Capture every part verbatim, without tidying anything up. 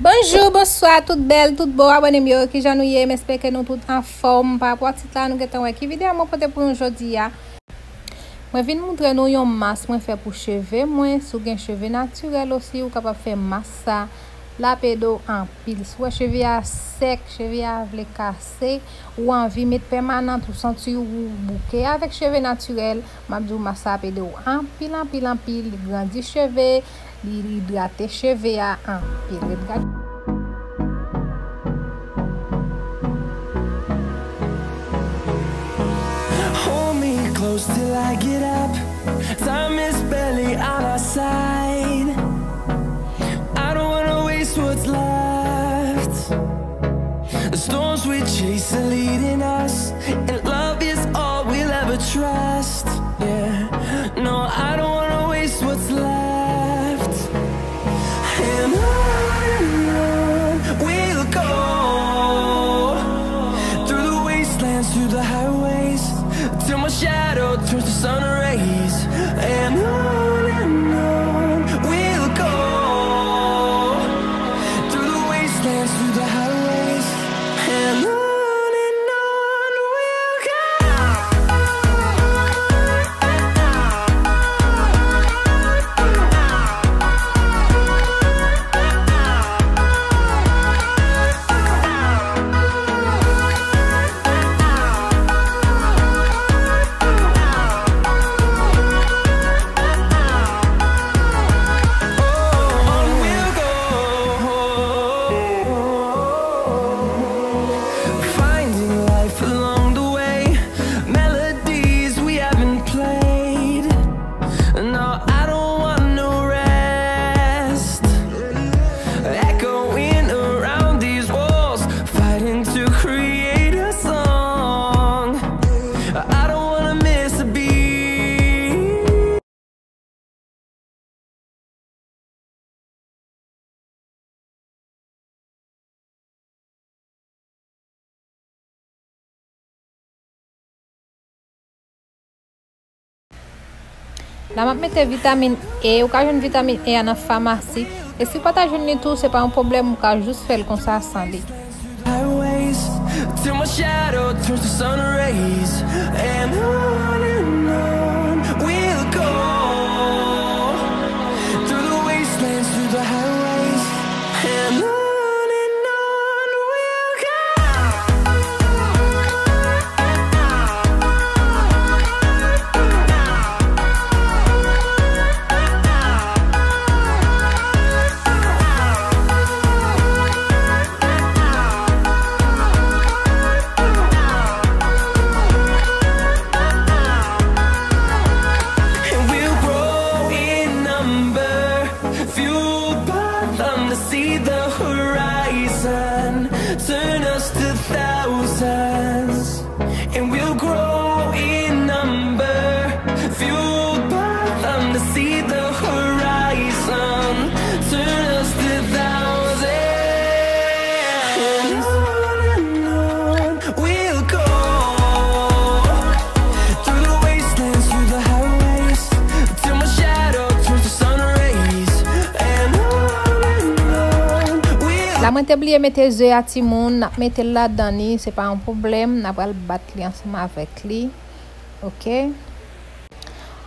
Bonjou, bonswa, tout bèl, tout bo abòne m yo, kijan nou ye? M espere ke nou tout anfòm. Pa rapò a tit la, nou gentan wè ki videyo mwen pote pou nou jodi a. Mwen vin moutre nou yon mas mwen fè pou cheve mwen. Si w gen cheve natirèl osi, ou kapab fè mas sa. L ap ede w anpil. Si w wè cheve a sèk, cheve a vle kase, ou anvi met pèmanant, ou santi ou bouke avèk cheve natirèl, m ap di w mas sa ap ede w anpil, anpil, anpil. Li grandi cheve, li, li idrate cheve a anpil. Ret gade. Hold me close till I get up. Time is barely on our side. I don't wanna waste what's left. The storms we chase are leading us, and love is all we'll ever trust. Yeah, no, I don't wanna waste what's left. And on and on we'll go, through the wastelands, through the highways, till my shadow turns to sun rays. And on and on we'll go, through the wastelands, through the highways, and on and on we'll go. Finding life along the way, melodies we haven't played. No, I don't want no rest. Echoing around these walls, fighting to create a song. I don't wanna miss a beat. La m ap mete vitamin E. Ou ka jwenn vitamin E a nan famasi. E si w pa ta jwenn li tou, se pa yon pwoblèm, ou ka jis fè l konsa san li. Highways, till my shadow turns to sun rays. And on and on we'll go, through the wastelands, through the highways. And on and on we'll go. And we'll grow in number, fueled by them to see the horizon, turn us to thousands. And we'll grow in number, fueled by them to see the horizon, turn us to thousands. And on and on we'll go, through the wastelands, through the highways, till my shadow turns to sun rays. And on and on we'll... La mwen te bliye mete ze a timoun, n ap mete l ladan li, se pa yon pwoblèm, n ap pral bat li ansanm avèk li. Ok.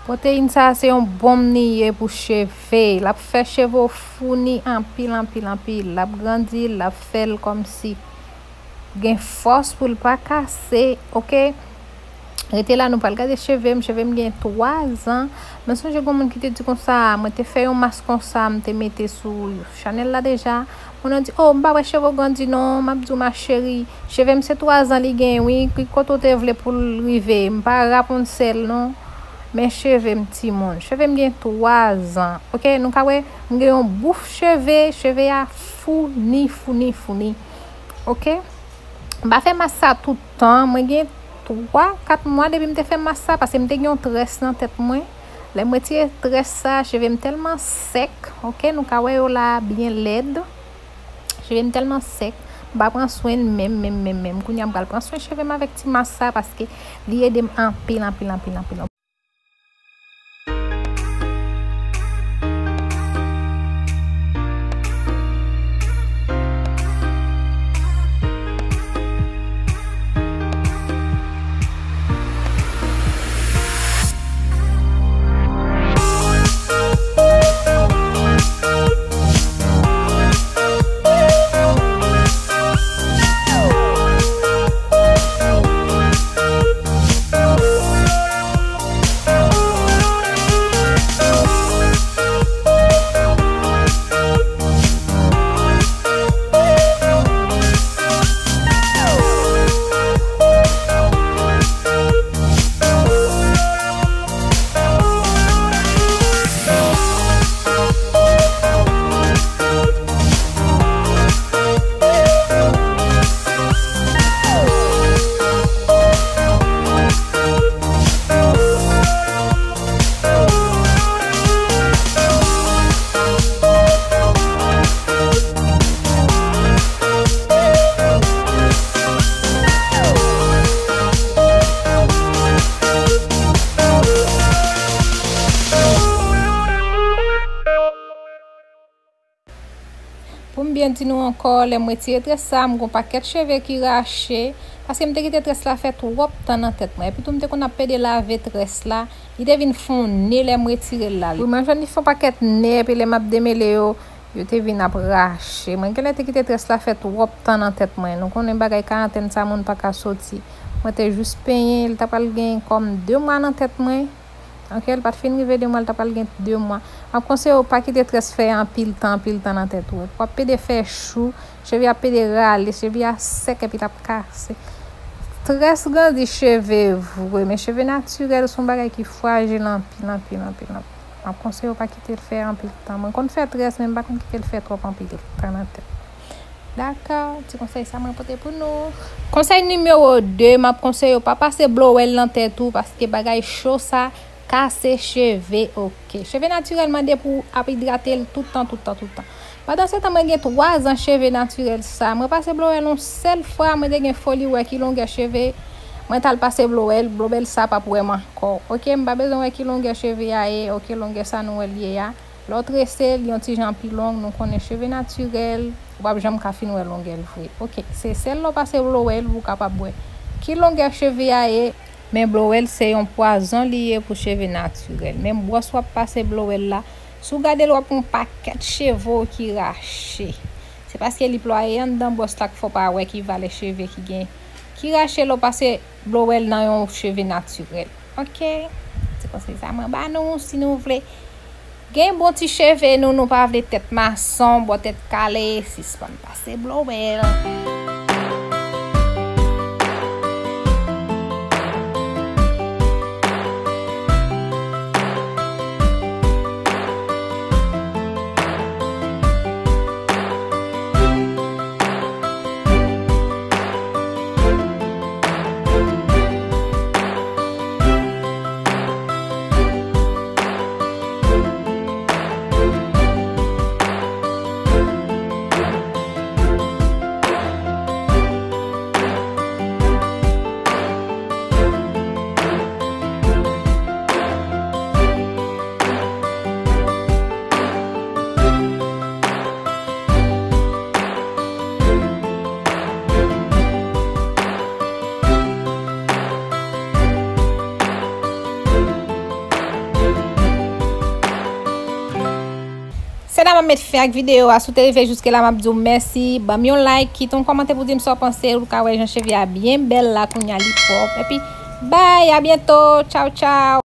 Pwoteyin sa a se yon bonm li ye pou cheve. L ap fè cheve w founi anpil, anpil, anpil. L ap grandi, l ap fè l kòmsi gen fòs pou l pa kase. Ok. Rete la, nou pral gade cheve m. Cheve m gen twa zan. Mwen sonje gen yon moun ki te di konsa, mwen te fè yon mas konsa, m te mete sou chanèl la deja. Moun nan di, "Oh, m pa wè cheve w grandi non." M ap di w, ma chérie, cheve m se twa zan li gen, wi. Ki kote w te vle pou l rive? M pa Rapunzel non. Men cheve m timoun. Cheve m gen twa zan. Ok, nou ka wè, m gen yon bouf cheve. Cheve a founi, founi, founi. Ok. M pa fè mas sa tout tan. Mwen gen twa, kat mwa depi m te fè mas sa, paske m te gen yon très nan tèt mwen. Lè m retire très sa, cheve m tèlman sèk, ok, nou ka wè yo la byen lèd. Cheve m tèlman sèk, m pa pran swen l menm, menm, menm, menm. Kounye a m pral pran swen cheve m avèk ti mas sa, paske li ede m anpil, anpil, anpil, anpil. M byen di nou ankò, lè m retire très la, m gon pakèt cheve ki rache, paske m te kite très la fè twòp tan nan tèt mwen. Epi tou, m te konn ap pede lave très la, li te vin fè yon ne lè m retire l la. Wi, mwen jwenn li fè yon pakèt ne, epi lè m ap demele yo, yo te vin ap rache. Mwen genlè te kite très la fè twòp tan nan tèt mwen. Nou konnen bagay karantèn sa, moun pa ka soti. Mwen te jis penyen, li ta pral gen kòm de mwa nan tèt mwen. Ok, l pa t fin rive de mwa, l ta pral gen de mwa. M ap konseye w pa kite très fè anpil tan, anpil tan nan tèt ou. W ap pede fè chou, cheve ap pede rale, cheve a sèk epi l ap kase. Très grandi cheve vre, men cheve natirèl se yon bagay ki frajil anpil, anpil, anpil, anpil. M ap konseye w pa kite l fè anpil tan. Mwen konn fè très, men m pa konn kite l fè twòp anpil tan nan tèt. Dakò, ti konsèy sa mwen pote pou nou. Konsèy nimewo de, m ap konseye w pa pase blowèl nan tèt ou, paske bagay cho sa kase cheve, ok. Cheve natirèl mande pou w ap idrate l tout tan, tout tan, tout tan. Pandan se tan, mwen gen twa zan cheve natirèl sa. Mwen pase blowèl yon sèl fwa, mwen te gen foli wè ki longè cheve. Mwen t al pase blowèl, blowèl sa p ap wè m ankò. Ok, m pa bezwen wè ki longè cheve a ye, ok, longè sa nou wè l ye a. Lè w trese l, li yon ti jan pi long, nou konnen cheve natirèl, ou p ap janm ka fin wè longè l vre. Ok, se sèl lè w pase blowèl pou w kapab wè ki longè cheve a ye. Men blowèl se yon pwazon li ye pou cheve natirèl. Menm bwòs w ap pase blowèl la, si w gade l, w ap wè yon pakèt cheve w ki rache. Se paske li plwaye anndan bwòs la k fè w pa wè ki valè cheve ki gen, ki rache lè w pase blowèl nan yon cheve natirèl. Ok? Se konsèy sa mwen ba nou, si nou vle gen bon ti cheve nou, nou pa vle tèt mason, bò tèt kale, sispann pase blowèl. Se la m ap met fen ak videyo a. Si w te rive jiske la, m ap di w mèsi. Ban m yon like, kite yon kòmantè pou di m sa w panse. Ou ka wè jan cheve a byen bèl la kounye a, li pwòp. Epi, bye, a byento. Tchaw, tchaw.